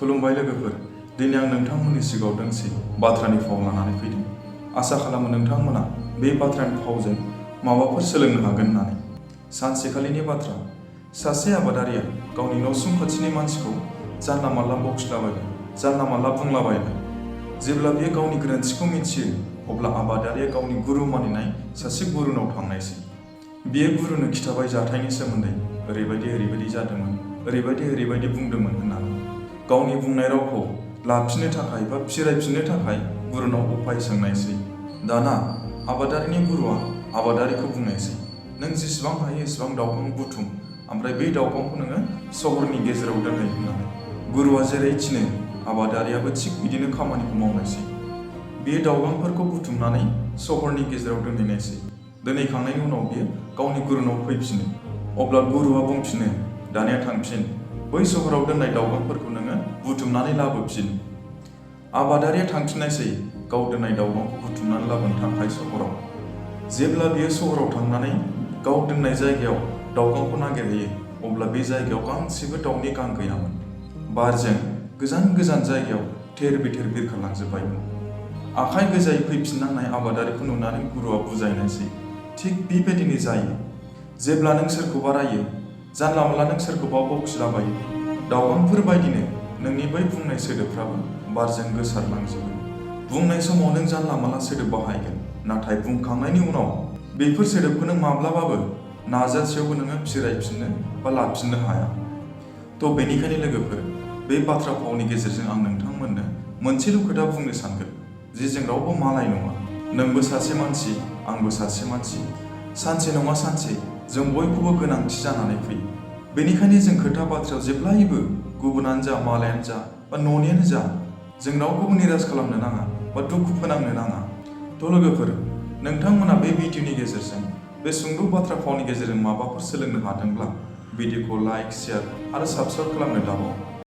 खुलुमबाय लोगोफोर, दिनै आं नोंथांमोननि सिगाङाव दोंसे बाथ्रानि फाव लानानै फैदों। आसा खालामो नोंथांमोना बे बाथ्रानि फावजों माबाफोर सोलोंनो हागोन होननानै। सानसेखालिनि बाथ्रा, सासे आबादारिया गावनि न'सुं खाथिनि मानसिखौ जानला मानला बखिलाबायबाय, जानला मानला बुंलाबायबाय। जेब्ला बियो गावनि गोरोन्थिखौ मिथियो, अब्ला आबादारिया गावनि गुरु मानिनाय सासे गुरुनाव थांनायसै। बियो गुरुनो खिथाबाय जाथायनि सोमोन्दै, ओरैबायदि जादोंमोन, ओरैबायदि बुंदोंमोन होननानै। गावनि बुंनाय रावखौ लाफिननो थाखाय बा फिरायफिननो थाखाय गुरुनाव उपाय सोंनायसै। दाना आबादारिनि गुरुआ आबादारिखौ बुंनायसै, नों जेसेबां हायो एसेबां दावगां बुथुम, ओमफ्राय बे दावगांखौ नोङो सहरनि गेजेराव दोनहै होननानै। गुरुआ जेरै थिनो आबादारियाबो थिग बिदिनो खामानिखौ मावनायसै। बे दावगांफोरखौ बुथुमनानै सहरनि गेजेराव दोनहैनायसै। दोनहैखांनायनि उनाव बियो गावनि गुरुनाव फैफिनो। अब्ला गुरुआ बुंफिनो, दानिया थांफिन, बै सहराव दोननाय दावगांफोरखौ नोङो बुथुमनानै लाबोफिन। आबादारिया थांफिननायसै गाव दोननाय दावगांखौ बुथुमनानै लाबोनो थाखाय सहराव। जेब्ला बियो सहराव थांनानै गाव दोननाय जायगायाव दावगांखौ नागिरहैयो, अब्ला बे जायगायाव गांसेबो दाउनि गां गैयामोन। बारजों गोजान जायगायाव थेर बेथेर बिरखारलांजोब्बायमोन। आखाइ गोजायै फैफिननांनाय आबादारिखौ नुनानै गुरुआ बुजायनायसै, थिग बेबायदिनो जायो। जेब्ला नों सोरखौबा रायो, जानला मानला नों सोरखौबा बखिलाबायो, दावगांफोर बायदिनो नोंनि बै बुंनाय सोदोबफ्राबो बारजों गोसारलांजोबो। बुंनाय समाव नों जानला मानला सोदोब बाहायगोन, नाथाय बुंखांनायनि उनाव बेफोर सोदोबखौ नों माब्लाबाबो नाजासेयावबो नोङो फिरायफिननो बा लाफिननो हाया। बेनिखायनो लोगोफोर, बे बाथ्रा फावनि गेजेरजों आं नोंथांमोननो मोनसेल' खोथा बुंनो सानगोन, जे जों रावबो मालाय नङा। नोंबो सासे मानसि, आंबो सासे मानसि। सानसे नङा सानसे जों बयखौबो गोनांथि जानानै फैयो। बेनिखायनो जों खोथा बाथ्रायाव जेब्लायबो गुबुनानो जा, मालायानो जा, बा न'नियानो जा, जों रावखौबो निराश खालामनो नाङा बा दुखु फोनांनो नाङा। लोगोफोर, नोंथांमोना बे भिडिअनि गेजेरजों, बे सुंद' बाथ्रा फावनि गेजेरजों माबाफोर सोलोंनो हादोंब्ला भिडिअखौ लाइक, शेयार आरो साबस्क्राइब खालामनो दाबाव।